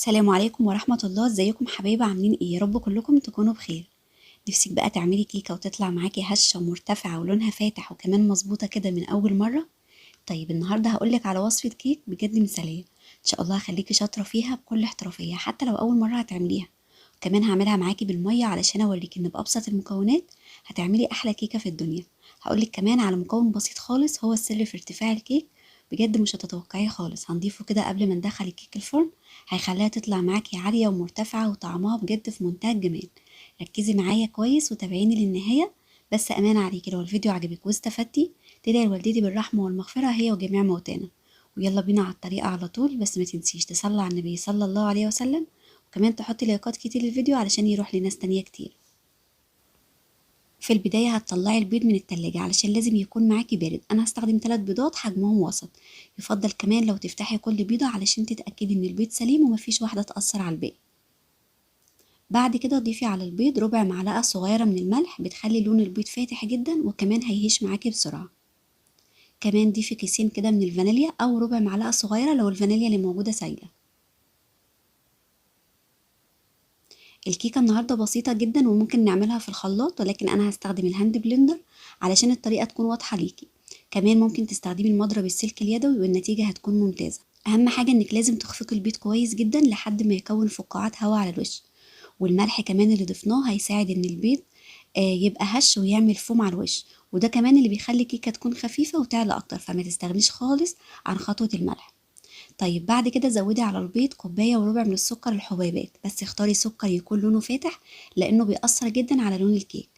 السلام عليكم ورحمة الله. ازيكم حبايبي؟ عاملين ايه؟ يا رب كلكم تكونوا بخير. نفسك بقى تعملي كيكة وتطلع معاكي هشة ومرتفعة ولونها فاتح وكمان مظبوطة كده من أول مرة؟ طيب النهاردة هقولك على وصفة كيك بجد مثالية، إن شاء الله هخليكي شاطرة فيها بكل احترافية حتى لو أول مرة هتعمليها. كمان هعملها معاكي بالمية علشان أوريكي إن بأبسط المكونات هتعملي أحلى كيكة في الدنيا. هقولك كمان على مكون بسيط خالص هو السر في ارتفاع الكيك، بجد مش هتتوقعيه خالص. هنضيفه كده قبل ما ندخل الكيك الفرن، هيخليها تطلع معاكي عالية ومرتفعة وطعمها بجد في منتهى الجمال. ركزي معايا كويس وتابعيني للنهاية. بس أمانة عليكي لو الفيديو عجبك واستفدتي تدعي لوالدتي بالرحمة والمغفرة هي وجميع موتانا. ويلا بينا على الطريقة على طول. بس ما تنسيش تصلي على النبي صلى الله عليه وسلم، وكمان تحطي لايكات كتير للفيديو علشان يروح لناس تانية كتير. في البداية هتطلعي البيض من التلاجة علشان لازم يكون معاكي بارد. أنا هستخدم 3 بيضات حجمهم وسط، يفضل كمان لو تفتحي كل بيضة علشان تتأكدي إن البيض سليم ومفيش واحدة تأثر على الباقي. بعد كده ضيفي على البيض ربع معلقة صغيرة من الملح، بتخلي لون البيض فاتح جدا وكمان هيهش معاكي بسرعة. كمان ضيفي كيسين كده من الفانيليا أو ربع معلقة صغيرة لو الفانيليا اللي موجودة سايلة. الكيكة النهاردة بسيطة جدا وممكن نعملها في الخلاط، ولكن أنا هستخدم ال hand blender علشان الطريقة تكون واضحة ليكي. كمان ممكن تستخدمي المضرب السلك اليدوي والنتيجة هتكون ممتازة. أهم حاجة إنك لازم تخفقي البيض كويس جدا لحد ما يكون فقاعات هواء على الوش، والملح كمان اللي ضفناه هيساعد إن البيض يبقى هش ويعمل فوم على الوش، وده كمان اللي بيخلي الكيكة تكون خفيفة وتعلى أكتر، فما تستغنيش خالص عن خطوة الملح. طيب بعد كده زودي على البيض كوباية وربع من السكر الحبيبات، بس اختاري سكر يكون لونه فاتح لأنه بيأثر جدا على لون الكيك.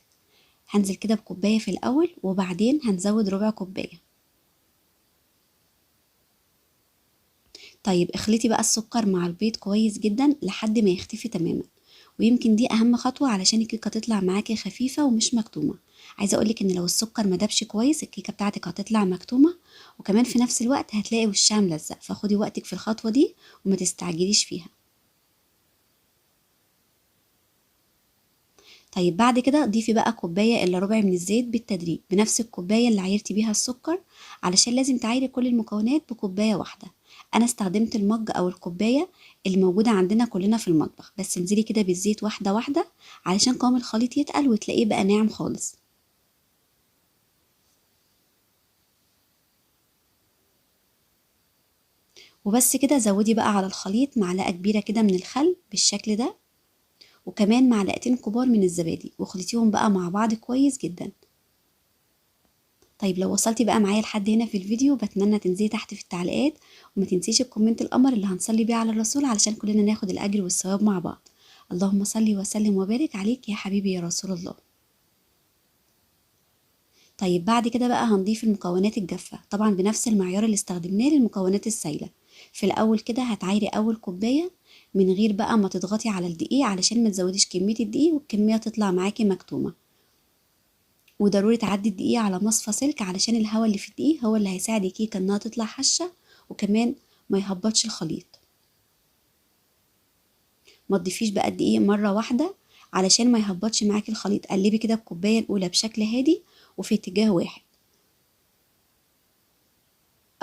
هنزل كده بكوباية في الأول وبعدين هنزود ربع كوباية. طيب اخلطي بقى السكر مع البيض كويس جدا لحد ما يختفي تماما، ويمكن دي أهم خطوة علشان الكيكة تطلع معاكي خفيفة ومش مكتومة. عايزة أقولك إن لو السكر ما دابش كويس الكيكة بتاعتك هتطلع مكتومة، وكمان في نفس الوقت هتلاقي وشها ملزق، فخدي وقتك في الخطوة دي وما تستعجليش فيها. طيب بعد كده ضيفي بقى كوباية إلا ربع من الزيت بالتدريج بنفس الكوباية اللي عايرتي بيها السكر، علشان لازم تعايري كل المكونات بكوباية واحدة. أنا استخدمت المج أو الكوباية اللي موجودة عندنا كلنا في المطبخ، بس انزلي كده بالزيت واحدة واحدة علشان قوام الخليط يتقل وتلاقيه بقى ناعم خالص. وبس كده زودي بقى على الخليط معلقة كبيرة كده من الخل بالشكل ده، وكمان معلقتين كبار من الزبادي، واخلطيهم بقى مع بعض كويس جدا. طيب لو وصلتي بقى معايا لحد هنا في الفيديو بتمنى تنزلي تحت في التعليقات، وما تنسيش ال comment القمر اللي هنصلي بيه على الرسول علشان كلنا ناخد الأجر والثواب مع بعض. اللهم صل وسلم وبارك عليك يا حبيبي يا رسول الله. طيب بعد كده بقى هنضيف المكونات الجافة، طبعا بنفس المعيار اللي استخدمناه للمكونات السايلة. في الأول كده هتعايري أول كوباية من غير بقى ما تضغطي على الدقيق علشان ما تزوديش كمية الدقيق والكمية تطلع معاكي مكتومة. وضروري تعدي الدقيق على مصفى سلك علشان الهواء اللي في الدقيق هو اللي هيساعد الكيكة انها تطلع هشة وكمان ما يهبطش الخليط. ما تضيفيش بقى الدقيق مرة واحدة علشان ما يهبطش معاكي الخليط. قلبي كده الكوباية الأولى بشكل هادي وفي اتجاه واحد.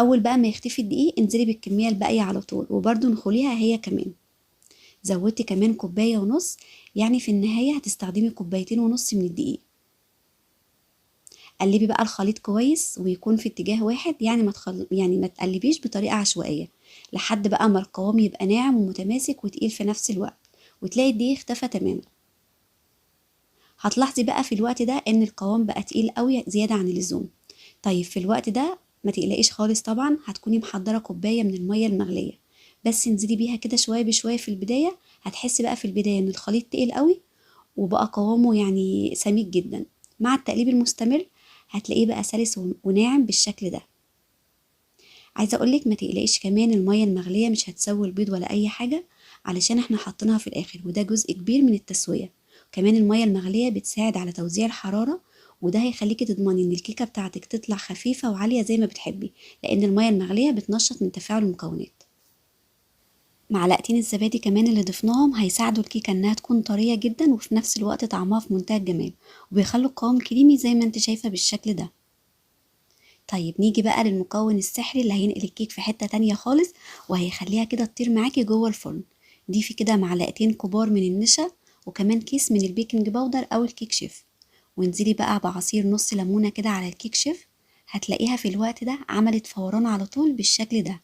أول بقى ما يختفي الدقيق انزلي بالكمية الباقية على طول، وبرده نخليها هي كمان. زودتي كمان كوباية ونص، يعني في النهاية هتستخدمي كوبايتين ونص من الدقيق. قلبي بقى الخليط كويس ويكون في اتجاه واحد، يعني ما تقلبيش بطريقة عشوائية لحد بقى ما القوام يبقى ناعم ومتماسك وتقيل في نفس الوقت، وتلاقي الدقيق اختفى تماما. هتلاحظي بقى في الوقت ده ان القوام بقى تقيل قوي زيادة عن اللزوم. طيب في الوقت ده ما تقلقيش خالص، طبعا هتكوني محضرة كوباية من المية المغلية، بس انزلي بيها كده شوية بشوية في البداية. هتحسي بقى في البداية ان الخليط تقيل قوي وبقى قوامه سميك جدا. مع التقليب المستمر هتلاقيه بقى سلس وناعم بالشكل ده. عايزة اقولك ما تقلقيش كمان المية المغلية مش هتسوي البيض ولا اي حاجة علشان احنا حاطينها في الاخر، وده جزء كبير من التسوية. كمان المية المغلية بتساعد على توزيع الحرارة، وده هيخليكي تضمني ان الكيكة بتاعتك تطلع خفيفة وعالية زي ما بتحبي، لان المية المغلية بتنشط من تفاعل المكونات. معلقتين الزبادي كمان اللي ضفناهم هيساعدوا الكيكة انها تكون طرية جدا وفي نفس الوقت طعمها في منتهى الجمال، وبيخلوا القوام كريمي زي ما انت شايفة بالشكل ده. طيب نيجي بقى للمكون السحري اللي هينقل الكيك في حتة تانية خالص وهيخليها كده تطير معاكي جوه الفرن. ضيفي كده معلقتين كبار من النشا، وكمان كيس من ال baking powder او الكيك شيف، وانزلي بقى بعصير نص ليمونه كده على الكيك شيف. هتلاقيها في الوقت ده عملت فوران على طول بالشكل ده،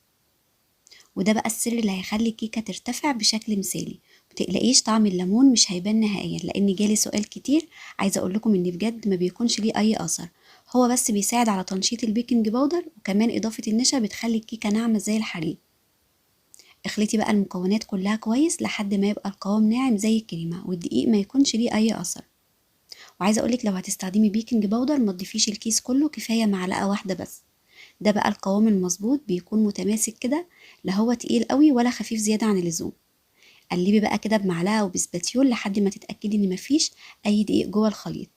وده بقى السر اللي هيخلي الكيكه ترتفع بشكل مثالي. متقلقيش طعم الليمون مش هيبان نهائيا، لان جالي سؤال كتير. عايزه اقول لكم ان بجد ما بيكونش ليه اي اثر، هو بس بيساعد على تنشيط ال baking powder، وكمان اضافه النشا بتخلي الكيكه ناعمة زي الحرير. اخلطي بقى المكونات كلها كويس لحد ما يبقى القوام ناعم زي الكريمة، والدقيق ما يكونش ليه اي اثر. وعايزه اقولك لو هتستخدمي baking powder ما تضيفيش الكيس كله، كفاية معلقه واحدة بس. ده بقى القوام المظبوط، بيكون متماسك كده، لا هو تقيل قوي ولا خفيف زيادة عن اللزوم. قلبي بقى كده بمعلقه وبسباتيول لحد ما تتاكدي ان مفيش اي دقيق جوه الخليط.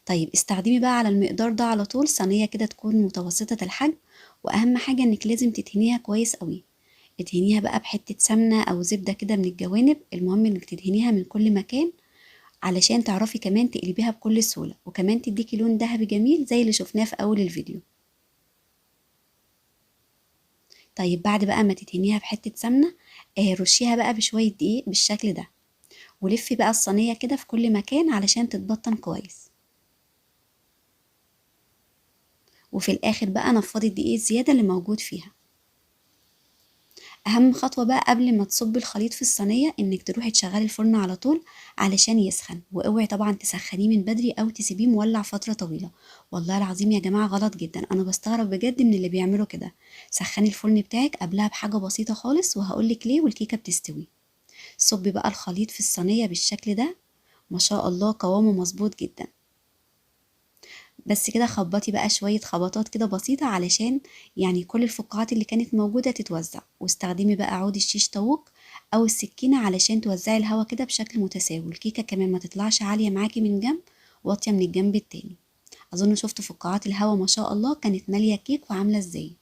طيب استخدمي بقى على المقدار ده على طول صينية كده تكون متوسطه الحجم، واهم حاجة انك لازم تدهنيها كويس قوي. ادهنيها بقى بحته سمنه او زبدة كده من الجوانب، المهم انك تدهنيها من كل مكان علشان تعرفي كمان تقلبيها بكل سهولة، وكمان تديكي لون ذهبي جميل زي اللي شفناه في اول الفيديو. طيب بعد بقى ما تدهنيها بحته سمنه، رشيها بقى بشوية دقيق بالشكل ده، ولفي بقى الصينية كده في كل مكان علشان تتبطن كويس. وفي الاخر بقى نفضي الدقيق الزيادة اللي موجود فيها. اهم خطوة بقى قبل ما تصبي الخليط في الصينية انك تروحي تشغلي الفرن على طول علشان يسخن، واوعي طبعا تسخنيه من بدري او تسيبيه مولع فترة طويلة. والله العظيم يا جماعة غلط جدا، انا بستغرب بجد من اللي بيعملوا كده. سخني الفرن بتاعك قبلها بحاجة بسيطة خالص، وهقولك ليه والكيكه بتستوي. صبي بقى الخليط في الصينية بالشكل ده، ما شاء الله قوامه مظبوط جدا. بس كده خبطي بقى شوية خبطات كده بسيطة علشان يعني كل الفقاعات اللي كانت موجودة تتوزع، واستخدمي بقى عود الشيش طاووق أو السكينة علشان توزعي الهواء كده بشكل متساوي، الكيكة كمان ما تطلعش عالية معاكي من جنب واطية من الجنب التاني. أظن شفتوا فقاعات الهواء ما شاء الله كانت مالية كيك وعاملة ازاي.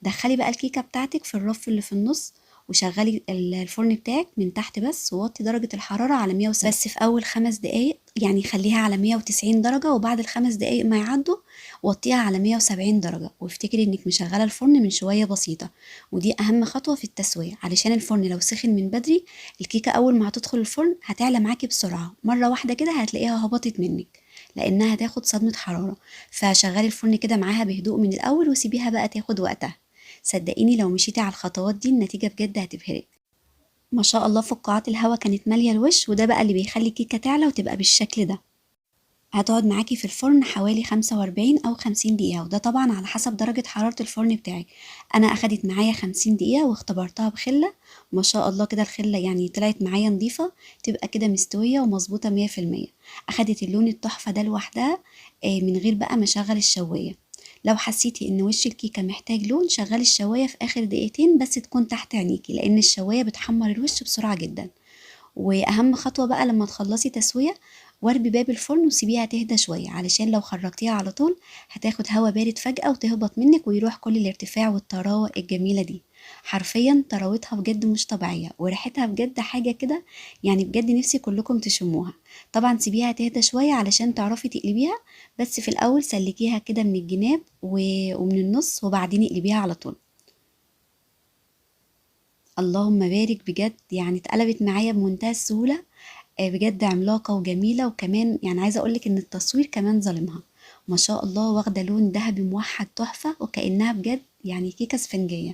دخلي بقى الكيكة بتاعتك في الرف اللي في النص، وشغلي الفرن بتاعك من تحت بس، ووطي درجة الحرارة على 170 بس في أول 5 دقايق، يعني خليها على 190 درجة، وبعد ال5 دقايق ما يعدوا وطيها على 170 درجة. وافتكري انك مشغلة الفرن من شوية بسيطة، ودي أهم خطوة في التسوية، علشان الفرن لو سخن من بدري الكيكة أول ما هتدخل الفرن هتعلى معاكي بسرعة مرة واحدة كده، هتلاقيها هبطت منك لأنها هتاخد صدمة حرارة. فشغلي الفرن كده معاها بهدوء من الأول، وسيبيها بقى تاخد وقتها. صدقيني لو مشيتي على الخطوات دي النتيجة بجد هتبهرك. ما شاء الله فقاعات الهواء كانت مالية الوش، وده بقى اللي بيخلي الكيكة تعلى وتبقى بالشكل ده. هتقعد معاكي في الفرن حوالي 45 أو 50 دقيقة، وده طبعا على حسب درجة حرارة الفرن بتاعك. أنا أخدت معايا 50 دقيقة واختبرتها بخلة، ما شاء الله كده الخلة يعني طلعت معايا نظيفة، تبقى كده مستوية ومظبوطة 100%. أخدت اللون التحفة ده لوحدها من غير بقى ما أشغل الشواية. لو حسيتي ان وش الكيكه محتاج لون شغلي الشوايه في اخر دقيقتين بس، تكون تحت عينيكي لان الشوايه بتحمر الوش بسرعة جدا. واهم خطوة بقى لما تخلصي تسويه، واربي باب الفرن وسيبيها تهدى شوية، علشان لو خرجتيها على طول هتاخد هوا بارد فجاة وتهبط منك ويروح كل الارتفاع والطراوه الجميلة دي. حرفيا طراوتها بجد مش طبيعية، وريحتها بجد حاجة كده يعني بجد نفسي كلكم تشموها. طبعا سيبيها تهدى شوية علشان تعرفي تقلبيها، بس في الاول سلكيها كده من الجناب ومن النص، وبعدين اقلبيها على طول. اللهم بارك بجد، يعني اتقلبت معايا بمنتهى السهولة، بجد عملاقة وجميلة. وكمان يعني عايزه اقولك ان التصوير كمان ظالمها، ما شاء الله واخده لون ذهبي موحد تحفة، وكانها بجد يعني كيكة اسفنجيه.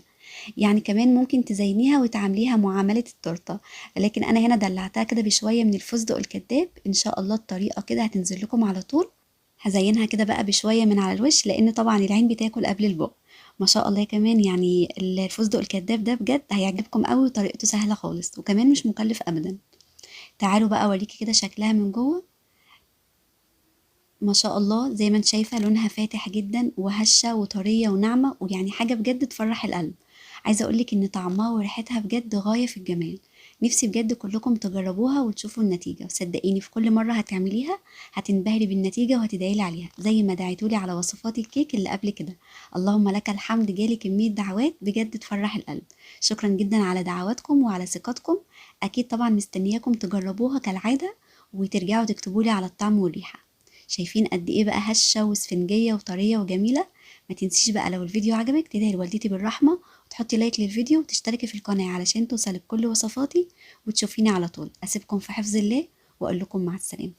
يعني كمان ممكن تزينيها وتعامليها معاملة التورتة، لكن انا هنا دلعتها كده بشوية من الفستق الكداب. ان شاء الله الطريقة كده هتنزل لكم على طول. هزينها كده بقى بشوية من على الوش، لان طبعا العين بتاكل قبل البق. ما شاء الله كمان يعني الفستق الكداب ده بجد هيعجبكم قوي، وطريقته سهلة خالص وكمان مش مكلف ابدا. تعالوا بقى اوريكي كده شكلها من جوه. ما شاء الله زي ما انت شايفه لونها فاتح جدا وهشه وطريه وناعمه، ويعني حاجة بجد تفرح القلب. عايزه اقولك ان طعمها وريحتها بجد غاية في الجمال. نفسي بجد كلكم تجربوها وتشوفوا النتيجة، وصدقيني في كل مرة هتعمليها هتنبهري بالنتيجة وهتدعيلي عليها زي ما دعيتولي على وصفات الكيك اللي قبل كده. اللهم لك الحمد، جالي كمية دعوات بجد تفرح القلب. شكرا جدا على دعواتكم وعلى ثقتكم. اكيد طبعا مستنياكم تجربوها كالعادة وترجعوا تكتبولي على الطعم والريحه. شايفين قد ايه بقى هشه واسفنجيه وطريه وجميلة. ما تنسيش بقى لو الفيديو عجبك تدعي لوالدتي بالرحمة وتحطي like للفيديو وتشتركي في القناة علشان توصلك كل وصفاتي وتشوفيني على طول. اسيبكم في حفظ الله واقول لكم مع السلامة.